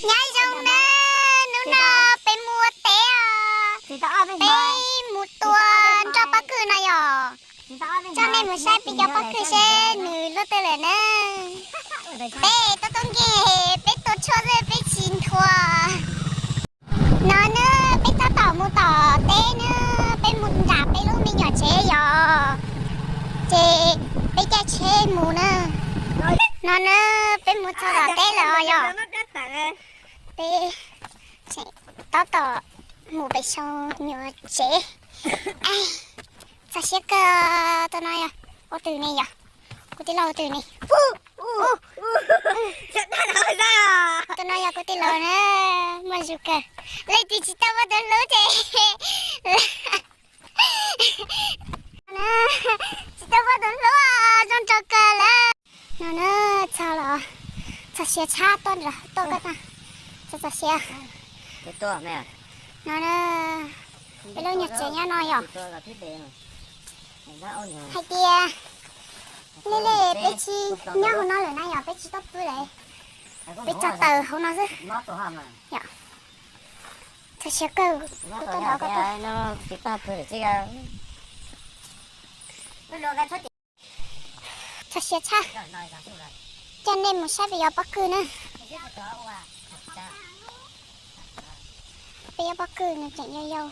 Nyob zoo nawb, hnub no peb mus ua teb os. Peb mus tua nroj pob kws no yom. Coj nej mus saib peb cov pob kws seb nws luaj twg lawm na. Peb tuaj tub nkeeg, peb tua tshuaj xwb peb tsis nthua. No na, peb tab tom mus tom teb na, peb mus nram peb lub me nyuam tsev yom. Ces peb caij tsheb mus na. No na, peb mus txog tom teb lawm os yom. Peb tseem tab tom mus pem saum nyuam tsev. Txog siab kawg. Tus no yog ua twg ne yom? Kuv tij laug ua twg ne? Tus no yog kuv tij laug na, muaj zug kawg. Leej twg tsis tau muaj tus hlub ces tsis tau muaj tus hlub, zoo nraug kawg lawm. No na, txog los, txog siav tshab tuaj, tuaj koj na, txog txog siav. No na, peb lub nyuag tsev nyob no yom. Hais tias lej lej peb tsis nyob hauv no lawm na yom, peb tsis tuaj pw lawm, peb tso taws hauv no xwb yom. Txog siav kawg, kuv tuaj dov koj tuaj. Txog siav tshab, coj nej mus saib peb cov pob kws na. Peb cov pob kws nws tseem yau yau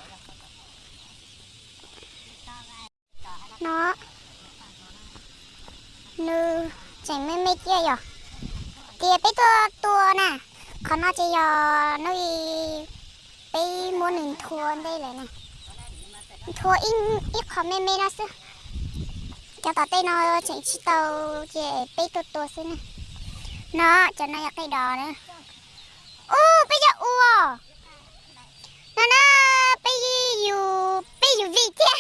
no, nws tseem me me kiag yom. Tias peb tuaj tua na, qhov no ces yog hnub peb muab nws nthua ntej lawm na. Nthua ib qho me me no xwb. Cov tom tej no tseem tsis tau, ces peb tuaj tua xwb na. No, cov no yog qe dos na. Ub, peb cov ua no na, peb yug, peb yug vij thiab.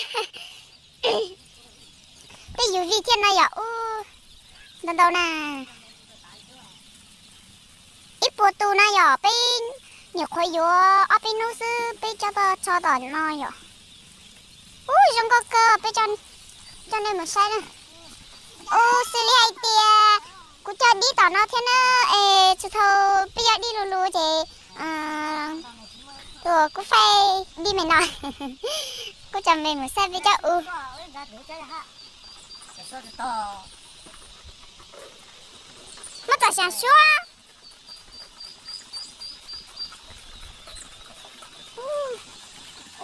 Peb yug vij thiab no yom. Ub, ntau ntau na. Ib puas tus na yom, peb nyuam qhuav yuav ob peb hnub xwb peb coj tau tso tom no yom. Ub, zoo nkauj kawg, peb coj nej mus saib na. Ub, xws li hais tias kuv cog dib tom no thiab na, es txhua thaum peb cog dib lus lus ces tus kuv faib dib me no, kuv coj nej mus saib peb cov u. Muab tom xyaav suab.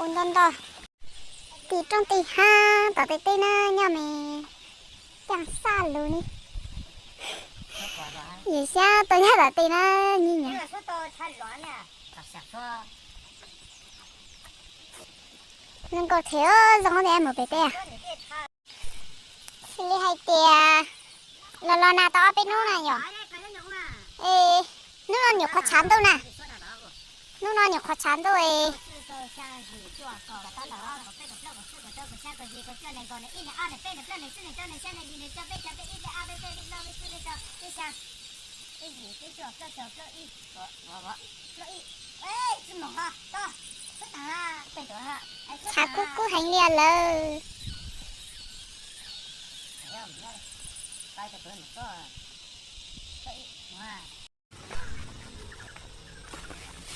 U ntau ntau. Tim rooj tim hav tom tej teb na, nyob me caaj xaj lug ni. Yim xyab tau nyob tom tej na, nyiam nyiam. Zoo nkauj thiab, zoo nkauj tias mus pem teb. Xws li hais tias los los nag tau ob peb hnub na yom. Hnub no nyuam qhuav tshav ntuj na. Hnub no nyuam qhuav tshav ntuj. Tshav kub kub heev li lawm.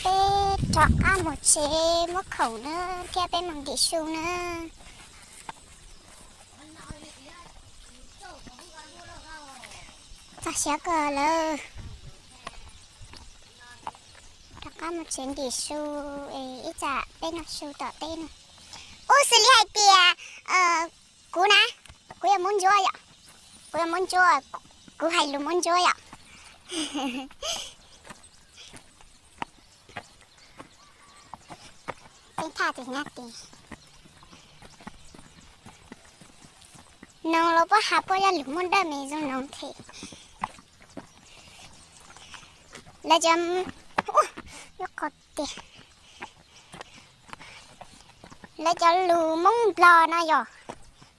Peb rov qab mus tsev muab khoom na, thiab peb mus ntim su na. Txog siav kawg lawm. Rov qab mus tsev ntim su, ib tsam peb noj su tom teb na. Ub, xws li hais tias kuv na, kuv yog Hmoob Ntsuab yom. Kuv yog Hmoob Ntsuab, kuv hais lus Hmoob Ntsuab yom. Peb thaj tis nyab tis noog los puab has puab cov lus Hmoob Dawj me zoo noog thiab. Lawv cov, yuav qhov tias lawv cov lus Hmoob Nplog no yom,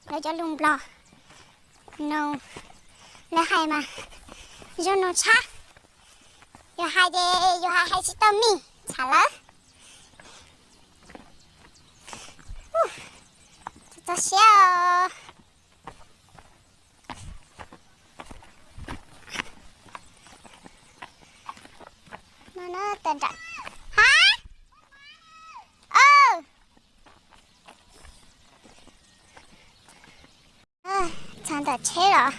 lawv cov lus Nplog no, lawv hais mas zoo noog tshaj. Yus hais ces yus hais hais tsis tau mis, txham lawv. Txog siab os. Tawm nram, ha, txog ntawm tsheb los.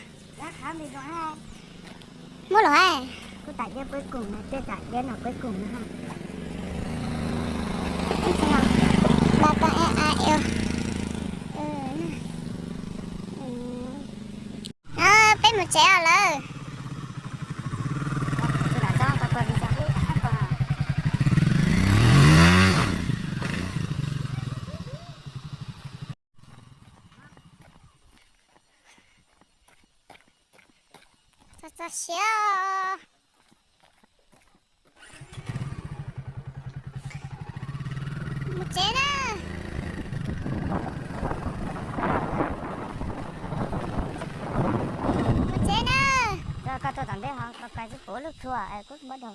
Muab los, kuv tam iab puab koom, tej tam iab no puab koom no ha. Ba tau e a eo. Peb mus tsev os lawm. Txog, txog siav os. Mus tsev na. Mus tsev na. Koj tuaj tom ntej ho koj kais tib puav lub tshua es kuv muab daug.